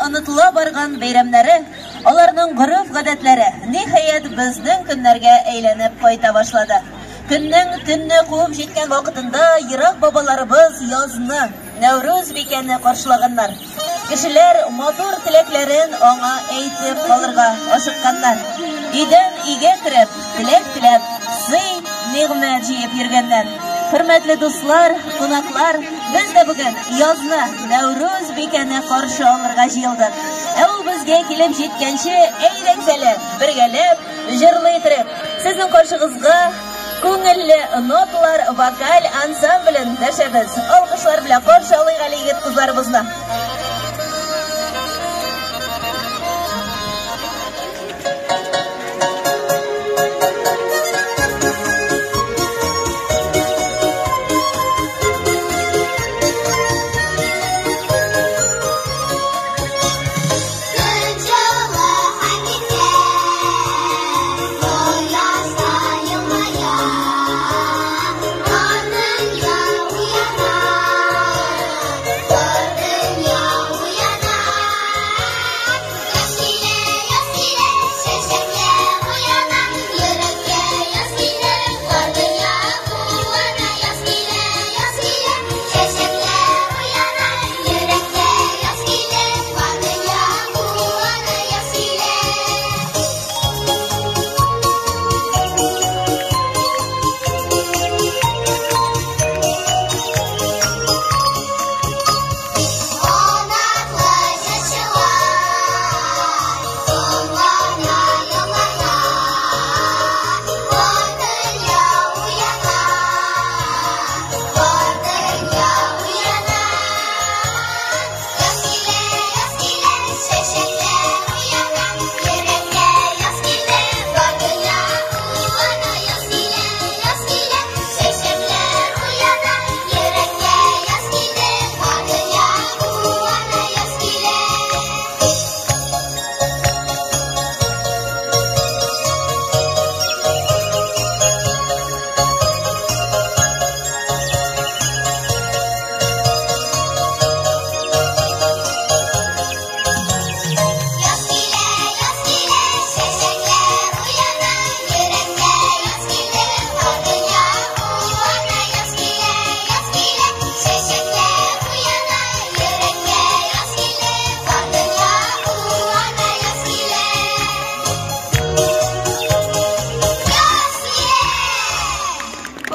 онытыла барган бәйрәмнәре, аларның гореф-гадәтләре, ниһаять, безнең көннәргә әйләнеп кайта башлады. Көннең төнне куып җиткән вакытында ерак бабаларыбыз язны, Нәүрүз бикәне каршылаганнар. Кешеләр матур теләкләрен аңа әйтеп калырга ашыкканнар. Өйдән өйгә кереп, теләк теләп, сый, нигъмәт җыеп йөргәннәр. Хөрмәтле дуслар, кунаклар, без дә бүген язны, Нәүрүз бикәне каршы алырга җыелдык. Ә ул безгә килеп җиткәнче, әйдәгез әле, бергәләп җырлый торыйк. Сезнең каршыгызга Күңелле ноталар вокаль ансамблен дәшәбез. Алкышлар белән каршы алыйк әле егет-кызларыбызны.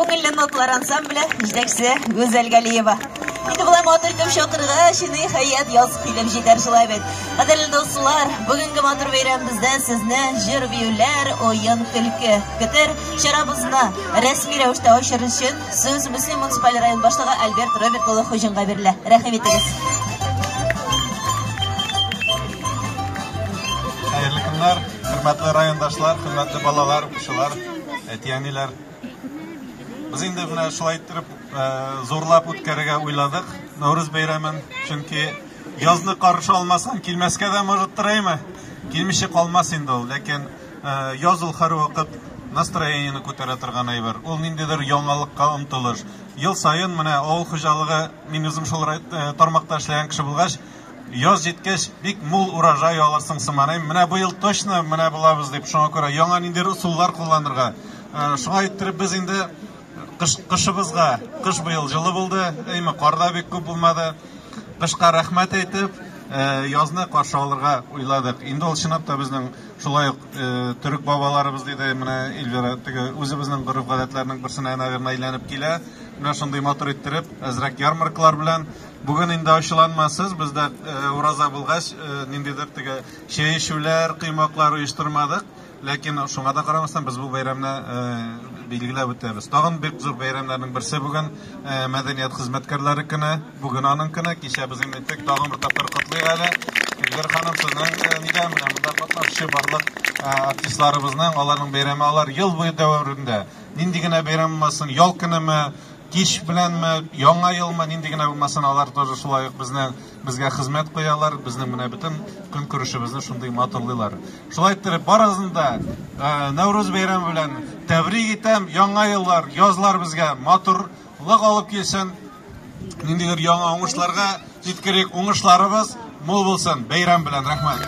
Күңелле нотлар ансамбле җитәкчесе Гүзәл Галиева. Инде болай матур итеп чакыргач, ниһаять яз килеп җитәр шулай бит. Кадерле дуслар, бүгенге матур бәйрәмебездә сезне җыр-биюләр, уен-көлке көтер. Чарабызны рәсми рәвештә ачыр өчен сүз Мөслим муниципаль район башлыгы Альберт Роберт улы Хуҗинга бирелә. Рәхим итегез. Хәерле көннәр, хөрмәтле райондашлар, хөрмәтле балалар, укучылар, әти-әниләр. Без инде менә шулай иттереп зурлап үткәрергә уйладык Нәүрүз бәйрәмен, чөнки язны каршы алмасаң, килмәскә дә может тораймы? Килмичә калмас инде ул, ләкин яз ул һәрвакыт настроениене күтәрә торган әйбер. Ул ниндидер яңалыкка омтылыш. Ел саен менә авыл хуҗалыгы, мин үзем шул тармакта эшләгән кеше булгач, Яз җиткәч, бик мул урожай алырсың сыман. Әй, менә быел точно менә булабыз дип, шуңа күрә яңа ниндидер ысуллар кулланырга. Шуңа иттереп без инде кыш, кышыбызга, кыш быел җылы булды, әйме, кар да бик күп булмады. Кышка рәхмәт әйтеп, язны каршы алырга уйладык. Инде ул чынлап та безнең шулай ук төрек бабаларыбыз диде, менә Эльвира, теге үзебезнең гореф-гадәтләрнең берсенә, наверное, әйләнеп килә. Менә шундый матур иттереп, әзрәк ярмаркалар белән. Бүген инде ачуланмасыз, бездә ураза булгач, ниндидер теге чәй эчүләр, коймаклар оештырмадык. Ләкин шуңа да карамастан без бу бәйрәмне билгеләп үтәбез. Тагын бик зур бәйрәмнәрнең берсе бүген мәдәният хезмәткәрләре көне. Бүген аның көне. Кичә без инде әйттек, тагын бер тапкыр котлыйк әле. Эльвира ханым, сезнең нидә менә монда катнашучы барлык артистларыбызның, аларның бәйрәме, алар ел буе дәверендә нинди генә бәйрәм булмасын, ял көнеме, Кич беләнме, яңа елмы, нинди генә булмасын, алар тоже шулай ук безне безгә хезмәт куялар, безнең менә бөтен көнкүрешебезне шундый матурлыйлар. Шулай иттереп, барыгызны да Нәүрүз бәйрәме белән тәбрик итәм. Яңа еллар, язлар безгә матурлык алып килсен. Ниндидер яңа уңышларга җиткерик. Уңышларыбыз мул булсын. Бәйрәм белән, рәхмәт.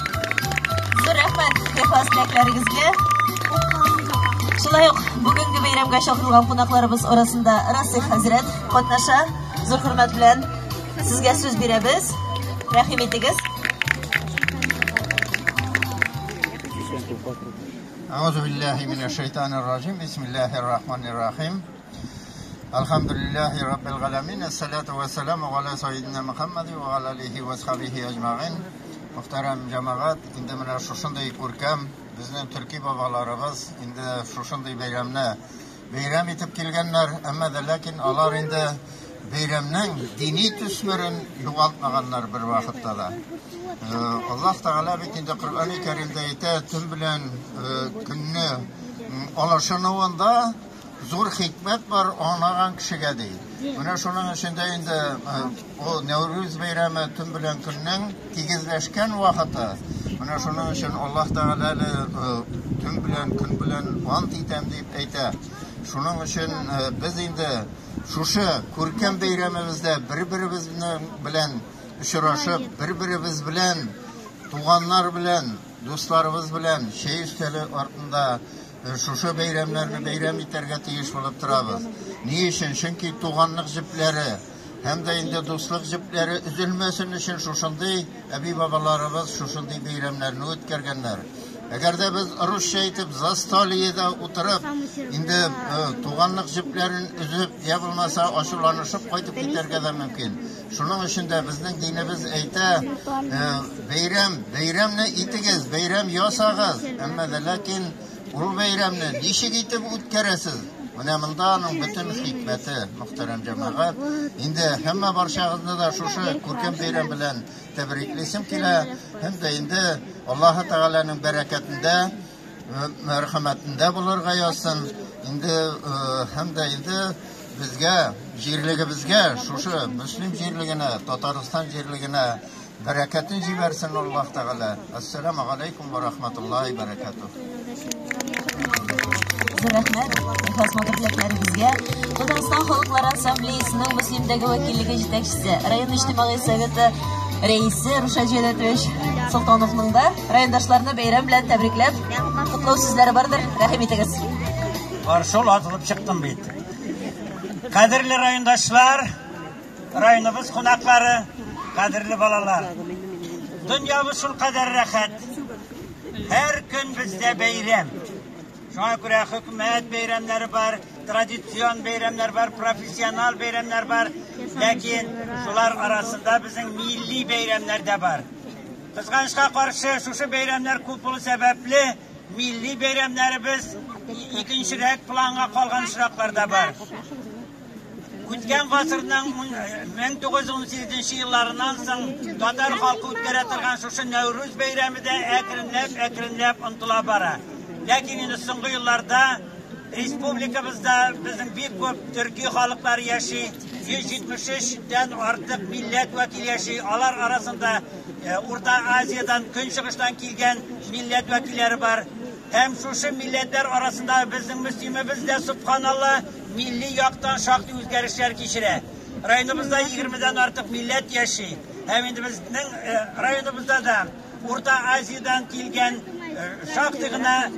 Зур рәхмәт ихлас теләкләрегезгә. Шулай ук бүгенге бәйрәмгә чакырылган кунакларыбыз арасында Расих хәзрәт катнаша. Зур хөрмәт белән сезгә сүз бирәбез. Рәхим итегез. أعوذ بالله من الشيطان الرجيم بسم الله الرحمن الرحيم الحمد لله رب العالمين الصلاة والسلام على سيدنا محمد وعلى آله وصحبه أجمعين. Мөхтәрәм җәмәгать, инде менә шушындый күркәм безнең төрки бабаларыбыз инде шушындый бәйрәмне бәйрәм итеп килгәннәр, әмма дә ләкин алар инде бәйрәмнең дини төсмерен югалтмаганнар бер вакытта да. Аллаһ Тәгалә бит инде Коръәни Кәримдә әйтә, төн белән көнне алышынуында зур хикмәт бар аңлаган кешегә ди. Менә шуның өчен дә инде ул Нәүрүз бәйрәме төн белән көннең тигезләшкән вакыты. Менә шуның өчен Аллаһ Тәгалә әле төн белән көн белән ант итәм дип әйтә. Шуның өчен без инде шушы күркәм бәйрәмебездә бер-беребезнең белән очрашып, бер-беребез белән, туганнар белән, дусларыбыз белән чәй өстәле артында шушы бәйрәмнәрне бәйрәм итәргә тиеш булып торабыз. Ни өчен? Чөнки туганлык җепләре һәм дә инде дуслык җепләре өзелмәсен өчен шушындый әби-бабаларыбыз шушындый бәйрәмнәрне үткәргәннәр. Әгәр дә без русча әйтеп застольеда утырып, инде туганлык җепләрен өзеп, я булмаса ачуланышып кайтып китәргә дә мөмкин. Шуның өчен дә безнең динебез әйтә, бәйрәм, бәйрәмне итегез, бәйрәм ясагыз, әмма дә ләкин ул бәйрәмне ничек итеп үткәрәсез? Менә монда аның бөтен хикмәте, мөхтәрәм җәмәгать. Инде һәммә барчагызны да шушы күркәм бәйрәм белән тәбриклисем килә. Һәм дә инде Аллаһы Тәгаләнең бәрәкәтендә, мәрхәмәтендә булырга язсын. Инде һәм дә инде безгә, җирлегебезгә, шушы Мөслим җирлегенә, Татарстан җирлегенә бәрәкәтен җибәрсен Аллаһ Тәгалә. Ассаламу алейкум ва рахматуллаһи баракатуһ. Зур рәхмәт ихлас матур теләкләрегезгә. Татарстан Халыклар Ассамблеясының Мөслимдәге вәкиллеге җитәкчесе, район иҗтимагый советы рәисе Рушат Җәнәтович Солтановның да райондашларны бәйрәм белән тәбрикләп, котлау сүзләре бардыр. Рәхим итегез. Бар шул атылып чыктым бит. Кадерле райондашлар, районыбыз кунаклары, кадерле балалар. Дөньябыз шул кадәр рәхәт. Һәр көн бездә бәйрәм. Шуңа күрә хөкүмәт бәйрәмнәре бар, традицион бәйрәмнәр бар, профессионал бәйрәмнәр бар. Ләкин шулар арасында безнең милли бәйрәмнәр дә бар. Кызганычка каршы, шушы бәйрәмнәр күп булу сәбәпле, милли бәйрәмнәребез икенчерәк планга калган очраклар да бар. Үткән гасырның 1918 елларыннан соң татар халкы үткәрә торган шушы Нәүрүз бәйрәме дә әкренләп-әкренләп онытыла бара. Ләкин инде соңгы елларда республикабызда безнең бик күп төрки халыклар яши, 173-тән артык милләт вәкиле яши. Алар арасында Урта Азиядән, Көнчыгыштан килгән милләт вәкилләре бар. Һәм шушы милләтләр арасында безнең Мөслимебез дә, субханалла, милли яктан шактый үзгәрешләр кичерә. Районыбызда 20-дән артык милләт яши. Һәм инде безнең районыбызда да Урта Азиядән килгән шактый гына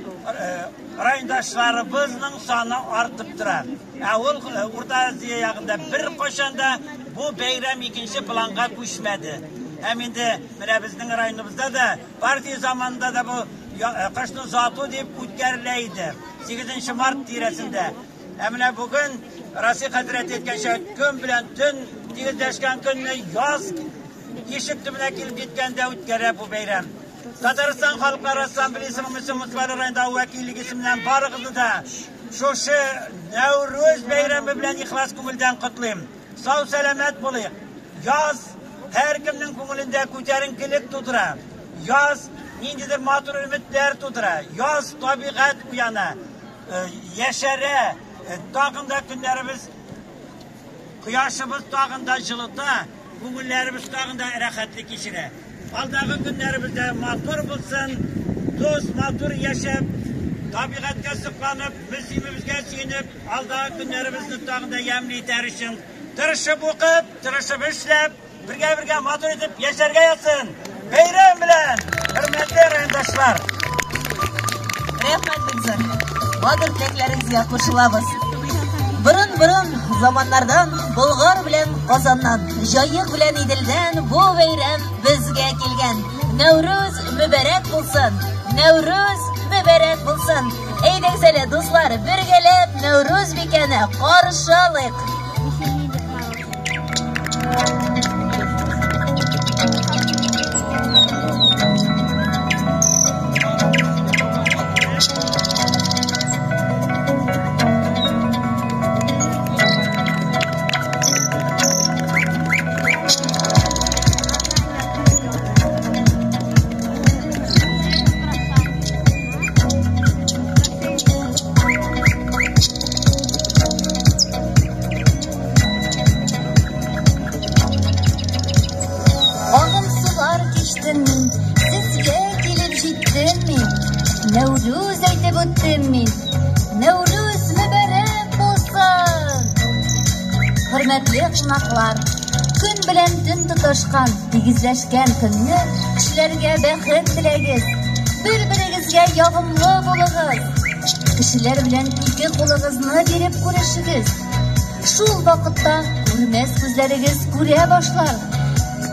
райондашларыбызның саны артып тора. Ә ул Урта Азия ягында бер кайчан да бу бәйрәм икенче планга күчмәде. Һәм инде менә безнең районыбызда да партия заманында да бу кышны озату дип үткәрелә иде. 8 март тирәсендә. Ә менә бүген Расих хәзрәт әйткәнчә, көн белән төн тигезләшкән көнне яз ишек төбенә килеп җиткәндә үткәрә бу бәйрәм. Татарстан Халыклар Ассамблеясының Мөслим муниципаль районындагы вәкиллеге исеменнән барыгызны да шушы Нәүрүз бәйрәме белән ихлас күңелдән котлыйм. Сау сәламәт булыйк. Яз һәркемнең күңелендә күтәренкелек тудыра. Яз ниндидер матур өметләр тудыра. Яз табигать уяна, яшәрә. Тагын да көннәребез, кояшыбыз тагын да җылыта, күңелләребез тагын да рәхәтлек кичерә. Алдагы көннәребез дә матур булсын, дус, матур яшәп, табигатькә сокланып, Мөслимебезгә сөенеп, алдагы көннәребезне тагын да ямьле итәр өчен тырышып укып, тырышып эшләп, Бергә-бергә матур итеп яшәргә язсын. Бәйрәм белән, хөрмәтле райондашлар! Рәхмәт бик зур. Батыр теләкләрегезгә кушылабыз. Борын-борын заманнардан Болгар белән Казаннан, Җаек белән Иделдән бу бәйрәм безгә килгән. Нәүрүз мөбарәк булсын! Нәүрүз мөбарәк булсын! Әйдәгез әле, дуслар, бергәләп Нәүрүз бикәне каршы алыйк. Агым сулар кичтем мин, сезгә килеп җиттем мин. Нәүрүз әйтеп үттем мин. Нәүрүз мөбарәк булсын! Хөрмәтле кунаклар, көн белән төн тоташкан, тигезләшкән көнне кешеләргә бәхет теләгез. Бер-берегезгә ягымлы булыгыз. Кешеләр белән ике кулыгызны биреп күрешегез. Шул вакытта күрмәс күзләрегез күрә башлар.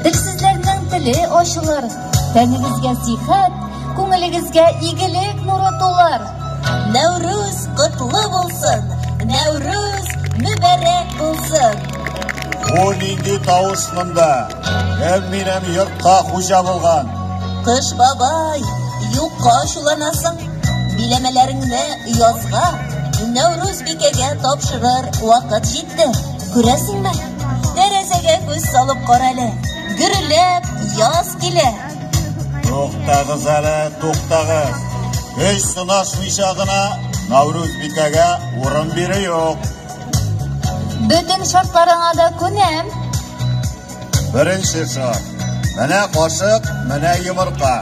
Телсезләрнең теле ачылыр. Тәнегезгә сихәт, күңелегезгә игелек нуры тулыр. Нәүрүз котлы булсын! Нәүрүз мөбарәк булсын! Бу нинди тавыш монда? Кем минем йортка хуҗа булган? Кыш бабай, юкка ачуланасың. Биләмәләреңне язга, Нәүрүз бикәгә тапшырыр вакыт җитте. Күрәсеңме? Тәрәзәгә күз салып кара әле. Гөрләп яз килә. Туктагыз әле, туктагыз. Көч сынашмыйча гына Нәүрүз бикәгә урын бирү юк. Бөтен шартларыңа да күнәм. Беренче шарт. Менә кашык, менә йомырка.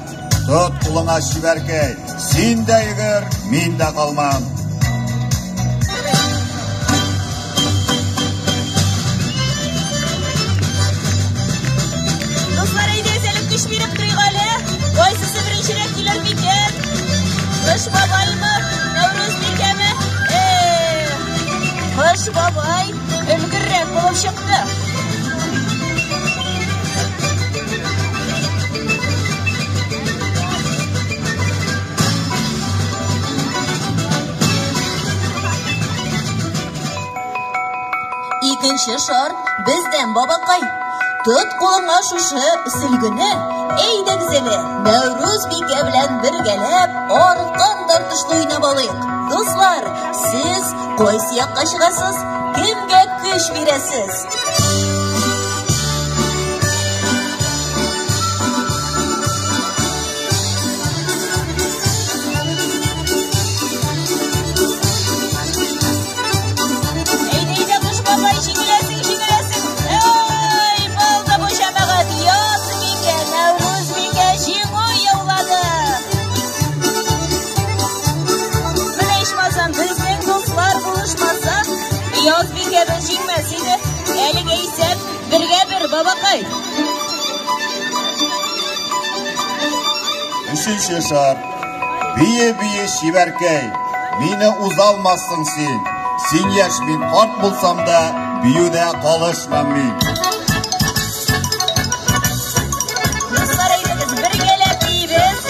Тот кулыңа чибәркәй. Син дә йөгер, мин дә калмам. Дуслар, әйдәгез әле көч биреп торыйк әле. Кайсысы беренчерәк килер микән? Кыш бабаймы? Нәүрүз бикәме? Эх, Кыш бабай өлгеррәк булып чыкты. Икенче шарт бездән, бабакай. Тот кулыңа шушы сөлгене. Әйдәгез әле, Нәүрүз бикә белән бергәләп аркан тартышлы уйнап алыйк. Дуслар, сез кайсы якка чыгасыз? Кемгә көч бирәсез? Әйдә, әйдә, Кыш бабай, җиңеләсең, җиңеләсең. Ай, булды бу җәмәгать. Яз бикә, Нәүрүз бикә җиңү яулады. Менә ичмасам, безнең дуслар булышмаса, Яз бикәбез җиңмәс иде. Әлегә исәп бергә бер, бабакай. Өченче шарт. Бие, бие, чибәркәй. Мине узалмассың син. Син яшь, мин карт булсам да, биюдә калышмам мин. Дуслар, әйдәгез, бергәләп биибез.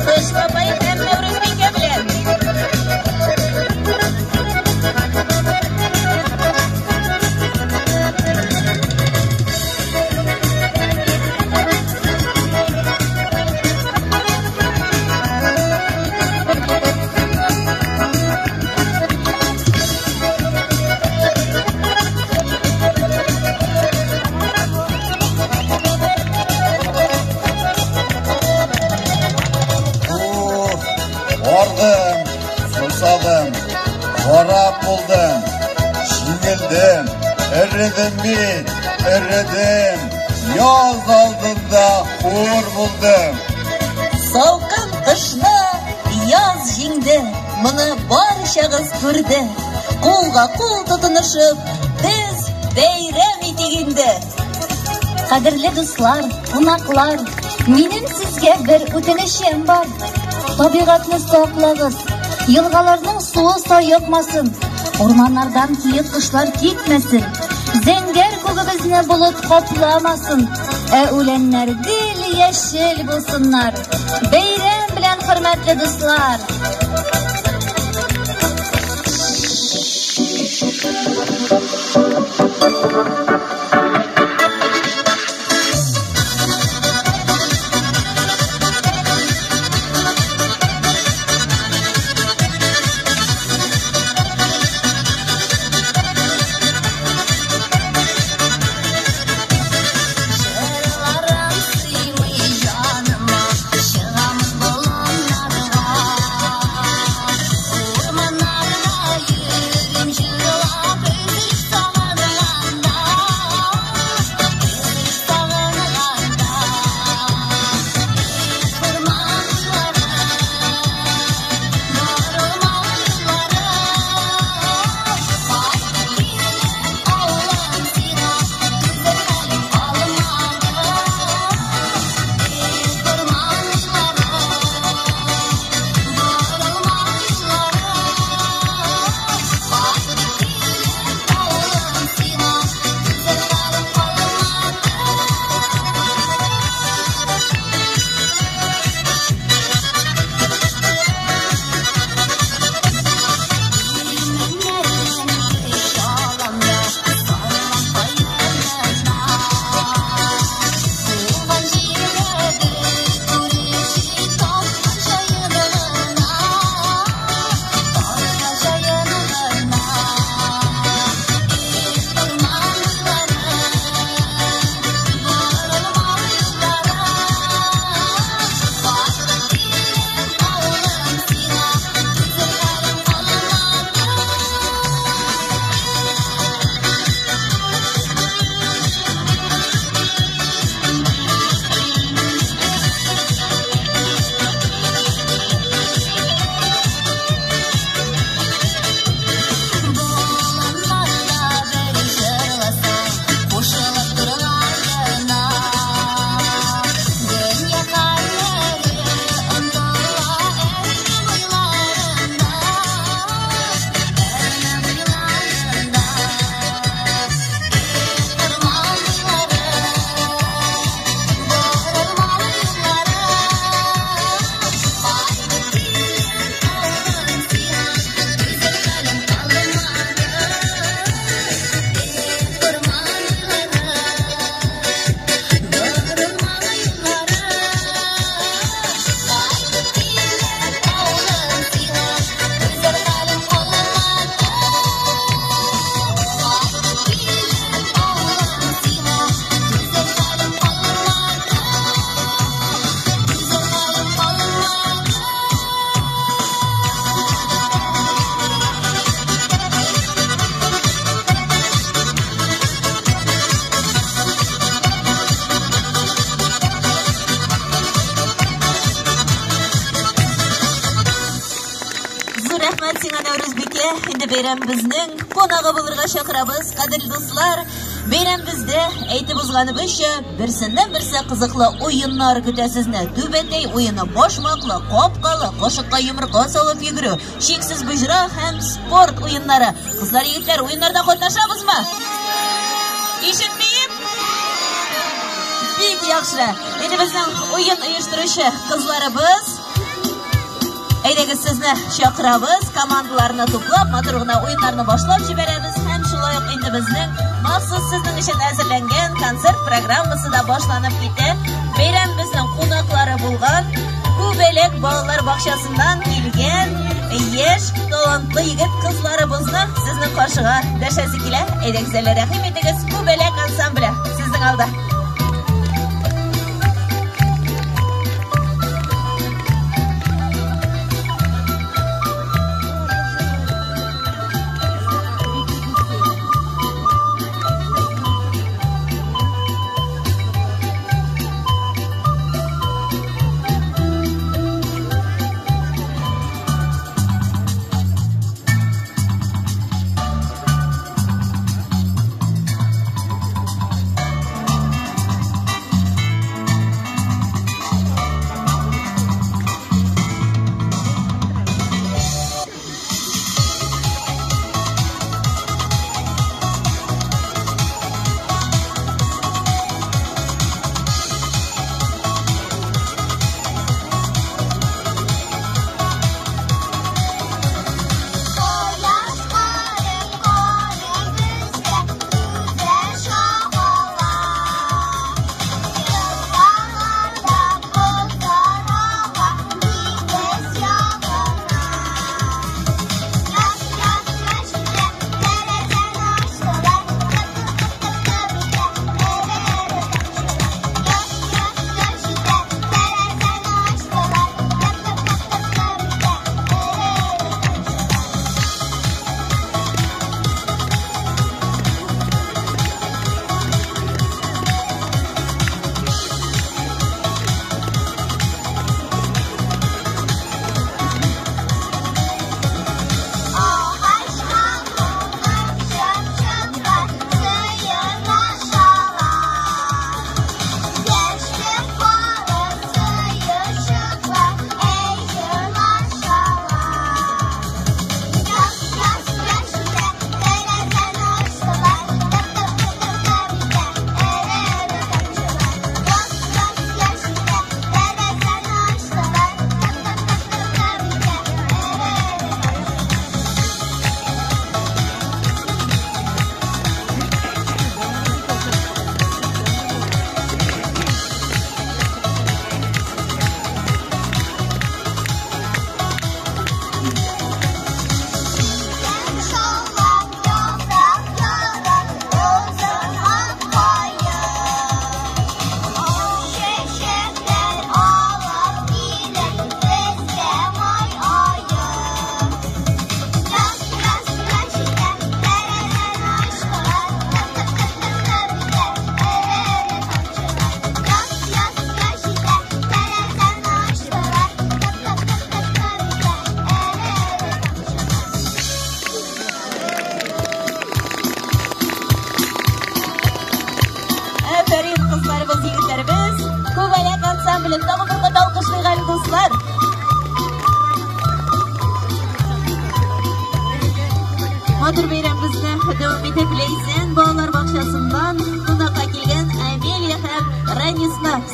Кыш бабай һәм Нәүрүз бикә белән. Уф, ардым, сусадым, харап булдым, җиңелдем, эредем мин, эредем, яз алдында хур булдым. Салкын кышны яз җиңде, моны барчагыз күрде. Кулга кул тотынышып, без бәйрәм итик инде. Кадерле дуслар, кунаклар, минем сезгә бер үтенечем бар. Табигатьне саклагыз, елгаларның суы саекмасын, урманнардан киек кошлар китмәсен, зәңгәр күгебезне болыт капламасын, ә үләннәр гел яшел булсыннар. Бәйрәм белән, хөрмәтле дуслар! Бәйрәмебезнең кунагы булырга чакырабыз, кадерле дуслар. Бәйрәмебездә әйтеп узганыбызча, берсеннән-берсе кызыклы уеннар көтә сезне. Түбәтәй уены, башмаклы, капкалы, кашыкка йомырка салып йөгерү, чиксез боҗра һәм спорт уеннары. Кызлар, егетләр, уеннарда катнашабызмы? Ишетмим? Бик яхшы. Инде безнең уен оештыручы кызларыбыз. Әйдәгез, сезне чакырабыз, командаларны туплап, матур гына уеннарны башлап җибәрәбез һәм шулай ук инде безнең махсус сезнең өчен әзерләнгән концерт программасы да башланып китә. Бәйрәм безнең кунаклары булган Күбәләк балалар бакчасыннан килгән яшь талантлы егет кызларыбызны сезнең каршыга дәшәсе килә. Әйдәгез әле, рәхим итегез, Күбәләк ансамбле сезнең алда.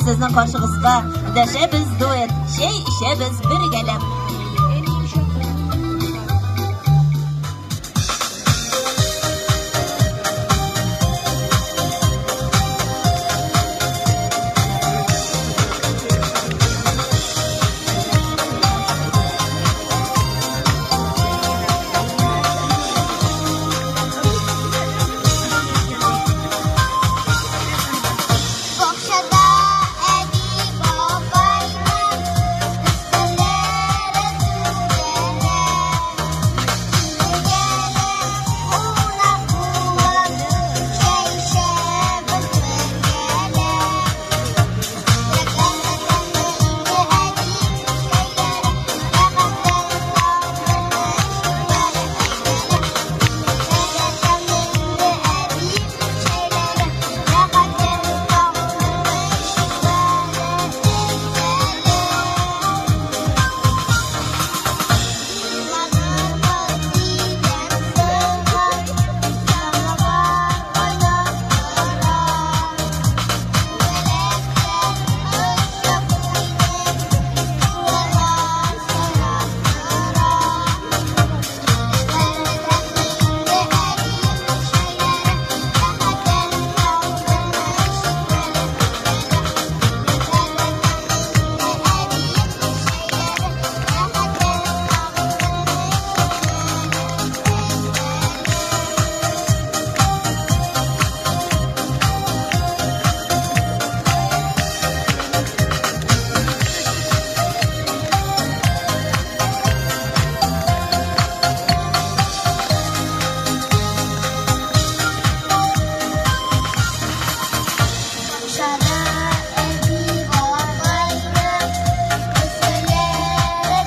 Сезнең каршыгызга дәшәбез дуэт, чәй эчәбез бергәләп. Бакчада әби бабайның өстәлләре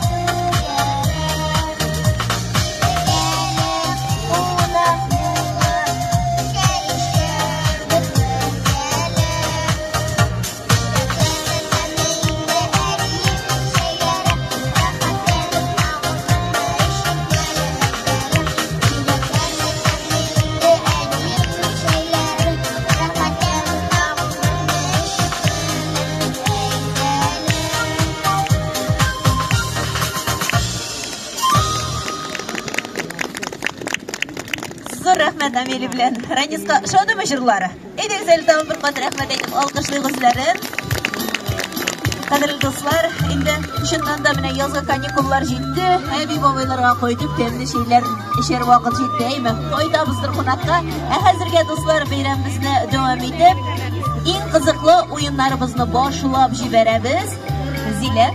Зур рәхмәт Амелия белән Раниска ошадымы җырлары? Әйдәгез әле тагын бер кат рәхмәт әйтеп алкышлыйк үзләрен. Кадерле дуслар, инде чыннан да менә язгы каникуллар җитте. Әби бабайларга кайтып тәмле чәйләр эчәр вакыт җитте, әйме? Кайтабыздыр кунакка. Ә хәзергә, дуслар, бәйрәмебезне дәвам итеп, иң кызыклы уеннарыбызны башлап җибәрәбез. Зилә.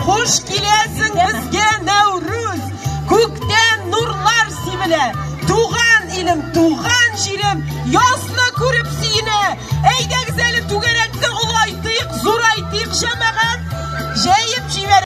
Хуш киләсең безгә, Нәүрүз! Күктән нурлар сибелә. Туган илем, туган җирем, язны күреп сөенә. Әйдәгез әле түгәрәкне олайтыйк, зурайтыйк, җәмәгать. Җәеп җибәр.